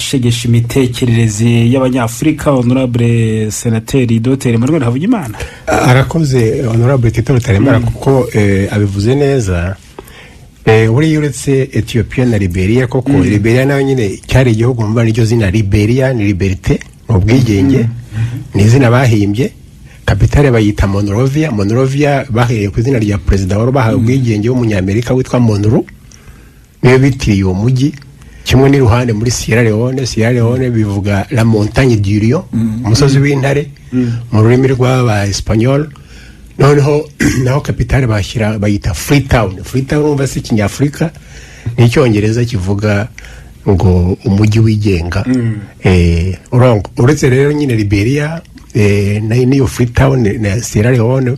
ashegesha imitekerereze y'Abanyafurika, honorable senateri Dr Emmanuel Havugimana? Arakoze honorable Tito Rutaremara, kuko abivuze neza. Buriya uretse Etiyopiya na Liberia, koko Liberia nayo nyine cyari igihugu, mva niryo zina Liberia ni liberté, ni ubwigenge, ni izina bahimbye. Capitale bayita Monrovia. Monrovia bahereye ku izina rya perezida wari bahawe ubwigenge w'Umunyamerika witwa Monroe, niyo bitiriye uwo mujyi. Kimwe n'iruhande muri Sierra Leone. Sierra Leone bivuga la montagne du lion, umusozi w'intare mu rurimi rw'aba Espagnol. Noneho naho capitale bashyira, bayita Freetown. Freetown urumva si Ikinyafurika, ni Icyongereza kivuga ngo umujyi wigenga. Uretse rero nyine Liberia n'iyo Freetown na Sierra Leone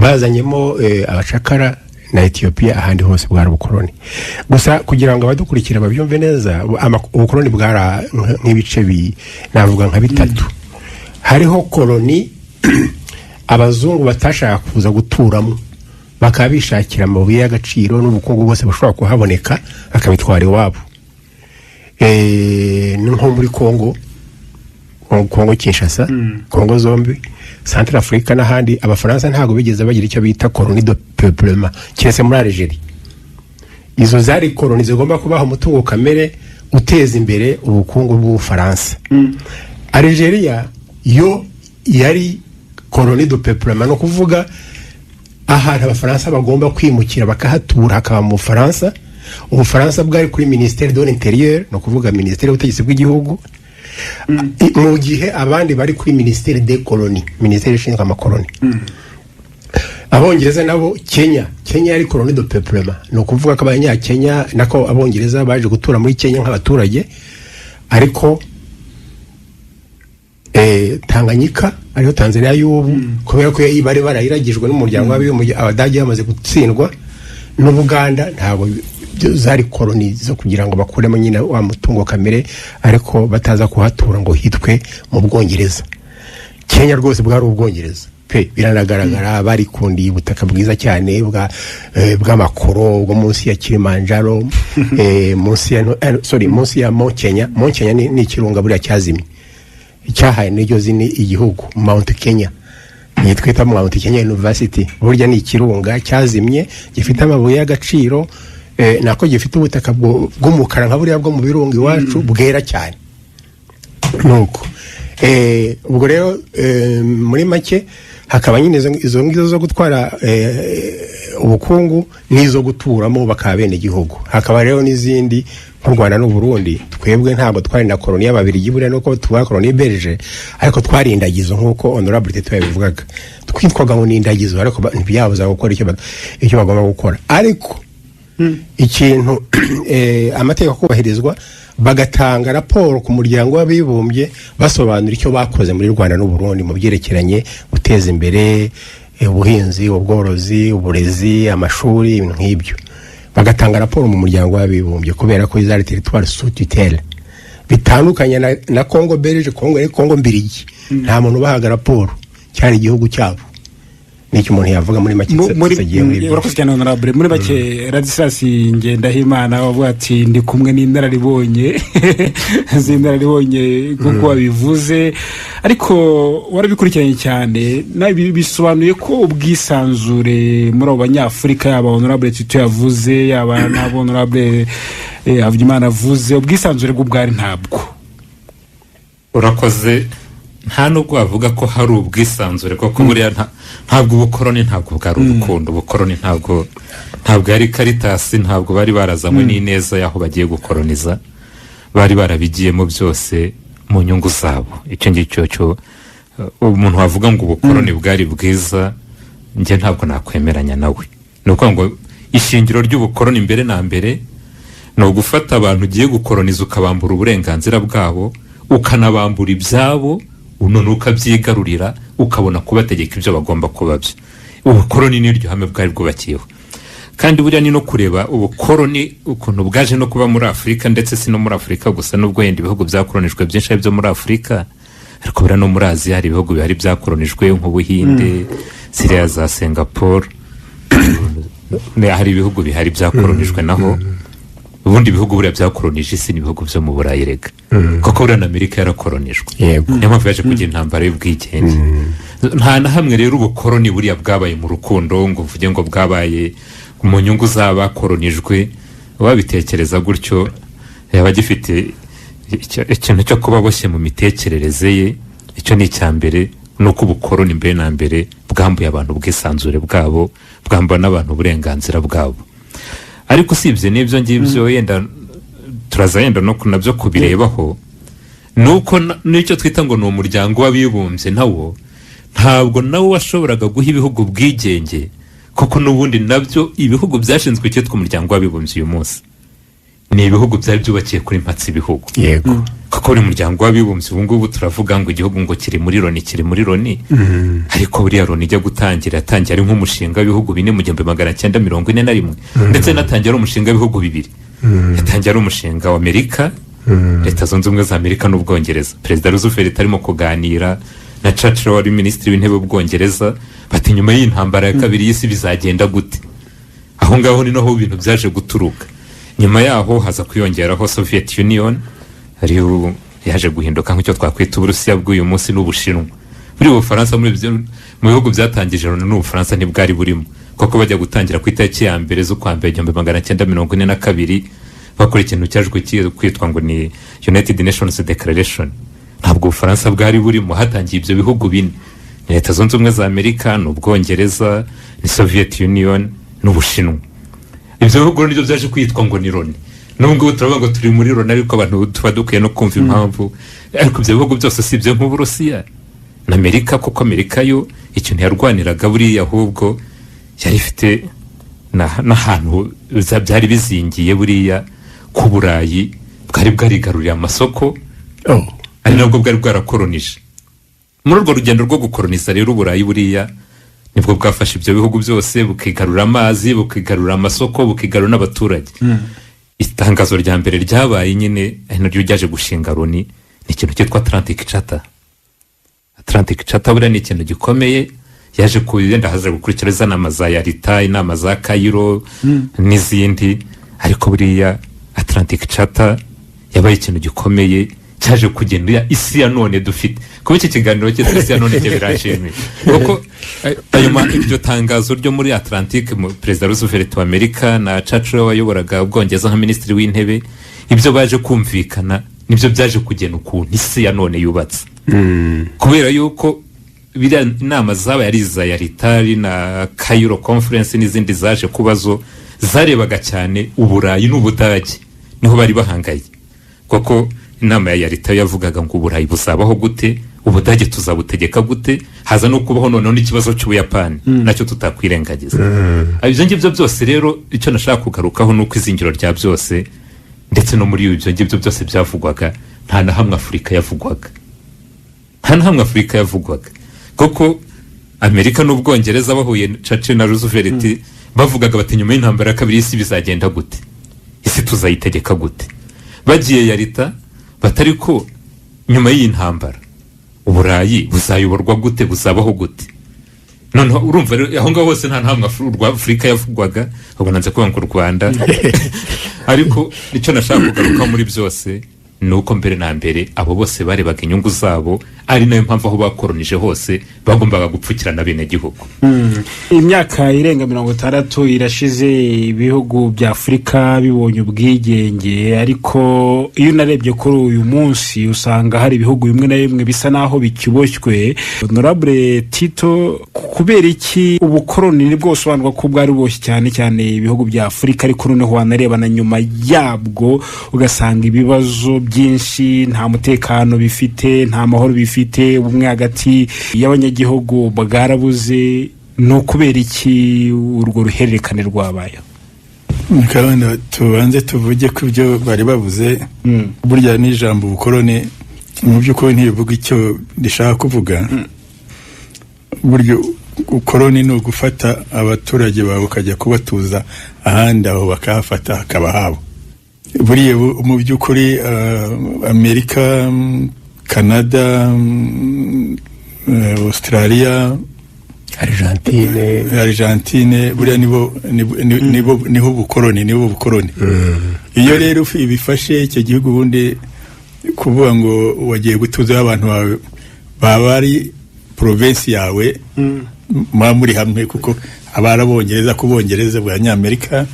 bazanyemo abacakara na Etiyopiya, ahandi hose bwari ubukoroni gusa. Kugira ngo abadukurikira babyumve neza, ubukoroni bwari nk'ibice navuga nka bitatu. Hariho koroni abazungu batashaka kuza guturamo, bakaba bishakira amabuye y'agaciro n'ubukungu bwose bushobora kuhaboneka, bakabitwara iwabo. Ni nko muri Kongo, Kongo Kinshasa, Kongo zombi, Central Africa n'ahandi. Abafaransa ntabwo bigeze bagira icyo bita colonie de peuplement, keretse muri Algeria. Izo zari koroni zigomba kubaha umutungo kamere uteza imbere ubukungu bw'Ubufaransa. Algeria yo yari colonie de peuplement, ni ukuvuga ahantu Abafaransa bagomba kwimukira bakahatura, hakaba mu Bufaransa. Ubufaransa bwari kuri ministère de l'Intérieur, ni ukuvuga minisiteri y'ubutegetsi bw'igihugu, mu gihe abandi bari kuri ministère des Colonies, minisiteri ishinzwe amakoloni. Abongereza nabo, Kenya, Kenya yari colonie de peuplement, ni ukuvuga ko Abanyakenya, nako Abongereza, baje gutura muri Kenya nk'abaturage. Ariko Tanganyika, ariyo Tanzania y'ubu, kubera ko bari barayiragijwe n'Umuryango w'Abibumbye Abadage bamaze gutsindwa, n'Ubuganda, ntabwo zari koroni zo kugira ngo bakuremo nyine wa mutungo kamere, ariko bataza kuhatura ngo hitwe mu Bwongereza. Kenya rwose bwari Ubwongereza pe, biranagaragara. Barikundiye ubutaka bwiza cyane bw'amakoro bwo munsi ya Kilimanjaro, munsi ya no- eh, sorry, munsi ya Mount Kenya. Mount Kenya ni ikirunga buriya cyazimye, cyahaye n'iryo zina igihugu, Mount Kenya iyi twita Mount Kenya University. Burya ni ikirunga cyazimye gifite amabuye y'agaciro, nako gifite ubutaka bw'umukara nka buriya bwo mu birunga iwacu, bwera cyane. Nuko ubwo rero muri make hakaba nyine izo ngizo zo gutwara ubukungu n'izo guturamo bakaba bene igihugu. Hakaba rero n'izindi nk'u Rwanda n'u Burundi. Twebwe ntabwo twari na koroni y'Ababirigi, buriya nuko tuba colonie belge, ariko twari indagizo nk'uko honorable Tito yabivugaga. Twitwaga ngo ni indagizo, ariko ntibyabuza gukora icyo bagomba gukora. Ariko ikintu amategeko kubahirizwa, bagatanga raporo ku Muryango w'Abibumbye basobanura icyo bakoze muri Rwanda n'u Burundi mu byerekeranye guteza imbere ubuhinzi, ubworozi, uburezi, amashuri, ibintu nk'ibyo. Bagatanga raporo mu Muryango w'Abibumbye kubera ko izari territoire sous tutelle, bitandukanye na Congo Belge. Congo yari Congo Mbirigi, nta muntu ubahaga raporo, cyari igihugu cyabo. Nicyo umuntu yavuga muri make tutagiye muri byinshi. Urakoze cyane, honorable. Muri make, Ladislas Ngendahimana wavuga ati ndi kumwe n'inararibonye z'inararibonye nk'uko wabivuze, ariko warabikurikiranye cyane nawe, bisobanuye ko ubwisanzure muri abo Banyafurika, yaba honorable Tito yavuze, yaba n'abo honorable Havugimana avuze, ubwisanzure bwo bwari ntabwo. Urakoze. Nta nubwo wavuga ko hari ubwisanzure, kuko buriya ntabwo ubukoroni, ntabwo bwari urukundo. Ubukoroni ntabwo yari Caritas, ntabwo bari barazanywe n'ineza y'aho bagiye gukoroniza. Bari barabigiyemo byose mu nyungu zabo. Icyo ngicyo cyo umuntu wavuga ngo ubukoroni bwari bwiza, njye ntabwo nakwemeranya nawe. Ni ukuvuga ngo ishingiro ry'ubukoroni mbere na mbere ni ugufata abantu ugiye gukoroniza, ukabambura uburenganzira bwabo, ukanabambura ibyabo, none ukabyigarurira, ukabona kubategeka ibyo bagomba kuba byo. Ubukoroni n'iryo hame bwari bwubakiyeho. Kandi buriya ni no kureba ubukoroni ukuntu bwaje no kuba muri Afurika, ndetse si no muri Afurika gusa, nubwo wenda ibihugu byakoronijwe byinshi ari byo muri Afurika, ariko buriya no muri Aziya hari ibihugu bihari byakoronijwe, nk'Ubuhinde, ziriya za Singapore. Hari ibihugu bihari byakoronijwe naho. Ubundi ibihugu buriya byakoronije isi ni ibihugu byo mu Burayi rega, kuko buriya na Amerika yarakoronijwe. Niyo mpamvu yaje kugira intambara y'ubwigenge. Nta na hamwe rero ubukoroni buriya bwabaye mu rukundo, ngo uvuge ngo bwabaye mu nyungu z'abakoronijwe. Wabitekereza gutyo yaba agifite ikintu cyo kuba aboshye mu mitekerereze ye. Icyo ni icya mbere, ni uko ubukoroni mbere na mbere bwambuye abantu ubwisanzure bwabo, bwambura n'abantu uburenganzira bwabo. Ariko usibye n'ibyo ngibyo, yenda turaza yenda no nabyo kubirebaho, ni uko n'icyo twita ngo ni Umuryango w'Abibumbye nawo, ntabwo nawo washoboraga guha ibihugu ubwigenge, kuko n'ubundi nabyo ibihugu byashinzwe icyitwa Umuryango w'Abibumbye uyu munsi ni ibihugu byari byubakiye kuri mpatse ibihugu. Kuko buri Muryango w'Abibumbye ubu ngubu turavuga ngo igihugu ngo kiri muri Loni, kiri muri Loni, ariko buriya Loni ijya gutangira yatangiye ari nk'umushinga w'ibihugu bine mu 1941, ndetse natangiye ari umushinga w'ibihugu bibiri. Yatangiye ari umushinga wa Amerika, Leta Zunze Ubumwe za Amerika n'Ubwongereza. Perezida Roosevelt arimo kuganira na Churchill wari minisitiri w'intebe w'Ubwongereza, bati: "Nyuma y'intambara ya kabiri y'isi bizagenda gute?" Aho ngaho ni naho ibintu byaje guturuka. Nyuma yaho haza kwiyongeraho Soviet Union, ariyo yaje guhinduka nk'icyo twakwita Uburusiya bw'uyu munsi, n'Ubushinwa. Buri Bufaransa mu bihugu byatangije Loni n'Ubufaransa ntibwari burimo, kuko bajya gutangira ku itariki ya mbere z'ukwa mbere 1942, bakora ikintu cyaje kwitwa ngo ni United Nations Declaration, ntabwo Ubufaransa bwari burimo. Hatangiye ibyo bihugu bine: ni Leta Zunze Ubumwe za Amerika, ni Ubwongereza, ni Soviet Union n'Ubushinwa. Ibyo bihugu nibyo byaje kwitwa ngo ni Loni. N'ubu ngubu turavuga ngo turi muri Loni, ariko abantu tuba dukwiye no kumva impamvu. Ariko ibyo bihugu byose si ibyo nk'Uburusiya na Amerika, kuko Amerika yo ikintu yarwaniraga buriya ahubwo yari ifite n'ahantu byari bizingiye buriya ku Burayi bwari bwarigaruriye amasoko, ari nabwo bwari bwarakoronije. Muri urwo rugendo rwo gukoroniza rero, Uburayi buriya nibwo bwafashe ibyo bihugu byose, bukigarura amazi, bukigarura amasoko, bukigarura n'abaturage. Itangazo rya mbere ryabaye nyine, ari naryo ryaje gushinga Loni, ni ikintu cyitwa Atlantic Charter. Atlantic Charter buriya ni ikintu gikomeye yaje kugenda haza gukurikira za nama za Yalta, inama za Cairo n'izindi. Ariko buriya Atlantic Charter yabaye ikintu gikomeye cyaje kugenda isi ya none dufite. Kuba iki kiganiro cyitwa "Isi ya None" cyo biranshimisha, kuko iryo tangazo ryo muri Atlantique, Perezida Roosevelt wa Amerika na Churchill wayoboraga Ubwongereza nka minisitiri w'intebe, ibyo baje kumvikana nibyo byaje kugena ukuntu isi ya none yubatse, kubera yuko biriya inama zabaye ari iza Yalta na Cairo Conference n'izindi zaje kubazo, zarebaga cyane Uburayi n'Ubudage, niho bari bahangaye. Kuko inama ya Yalta yavugaga ngo Uburayi buzabaho gute, Ubudage tuzabutegeka gute, haza no kubaho noneho n'ikibazo cy'Ubuyapani nacyo tutakwirengagiza. Ibyo ngibyo byose rero, icyo nashaka kugarukaho ni uko izingiro rya byose, ndetse no muri ibyo ngibyo byose byavugwaga, nta na hamwe Afurika yavugwaga, nta na hamwe Afurika yavugwaga. Kuko Amerika n'Ubwongereza bahuye, Churchill na Roosevelt, bavugaga bati: "Nyuma y'intambara ya kabiri y'isi bizagenda gute? Isi tuzayitegeka gute?" Bagiye Yalta, batari ko nyuma y'iyi ntambara Uburayi buzayoborwa gute, buzabaho gute? Noneho urumva rero aho ngaho hose nta na hamwe urwa Afurika yavugwaga. Ubwo nanze kuvuga ngo u Rwanda, ariko icyo nashaka kugaruka muri byose ni uko mbere na mbere abo bose barebaga inyungu zabo, ari nayo mpamvu aho bakoronije hose bagombaga gupfukirana abenegihugu. Imyaka irenga 60 irashize ibihugu bya Afurika bibonye ubwigenge, ariko iyo unarebye kuri uyu munsi usanga hari ibihugu bimwe na bimwe bisa n'aho bikiboshywe. Honorable Tito, kubera iki ubukoroni nibwo busobanurwa ko bwari buboshye cyane cyane ibihugu bya Afurika, ariko noneho wanareba na nyuma yabwo ugasanga ibibazo byinshi, nta mutekano bifite, nta mahoro bifite, ubumwe hagati y'abanyagihugu bwarabuze, ni ukubera iki urwo ruhererekane rwabayeho? Reka wenda tubanze tuvuge ku byo bari bavuze. Burya n'ijambo ubukoroni mu by'ukuri ntibivuga icyo rishaka kuvuga. Burya ubukoroni ni ugufata abaturage bawe ukajya kubatuza ahandi, aho bakahafata hakaba habo. Buriya mu by'ukuri Amerika, Canada, Australia, Argentine. Argentine, buriya nibo nibo- nibo niho ubukoroni, nibo bukoroni. Iyo rero bifashe icyo gihugu, ubundi kuvuga ngo wagiye gutuzaho abantu bawe, baba ari provinsi yawe, muba muri hamwe, kuko aba ari Abongereza ku Bongereza bwa Nyamerika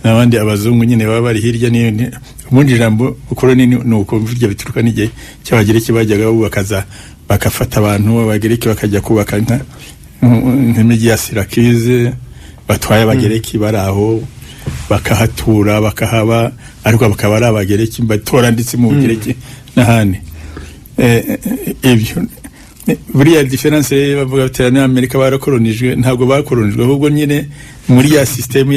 n'abandi abazungu nyine baba bari hirya. Ubundi ijambo ubukoroni ni uko burya bituruka n'igihe cy'Abagereki bajyaga bubaka bagafata abantu Abagereki bakajya kubaka nk'imijyi ya Sirakize, batwaye Abagereki bari aho, bakahatura, bakahaba, ariko bakaba ari Abagereki batora ndetse mu Bugereki n'ahandi. Ibyo buriya différence rero, bavuga bati Abanyamerika barakoronijwe. Ntabwo bakoronijwe, ahubwo nyine muri ya système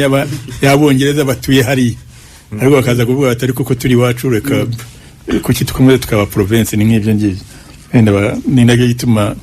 y'Abongereza batuye hariya, ariko bakaza kuvuga bati: "Ariko ko turi iwacu, reka kuki dukomeze tukaba province?" Ni nk'ibyo ngibyo wenda ni nacyo gituma.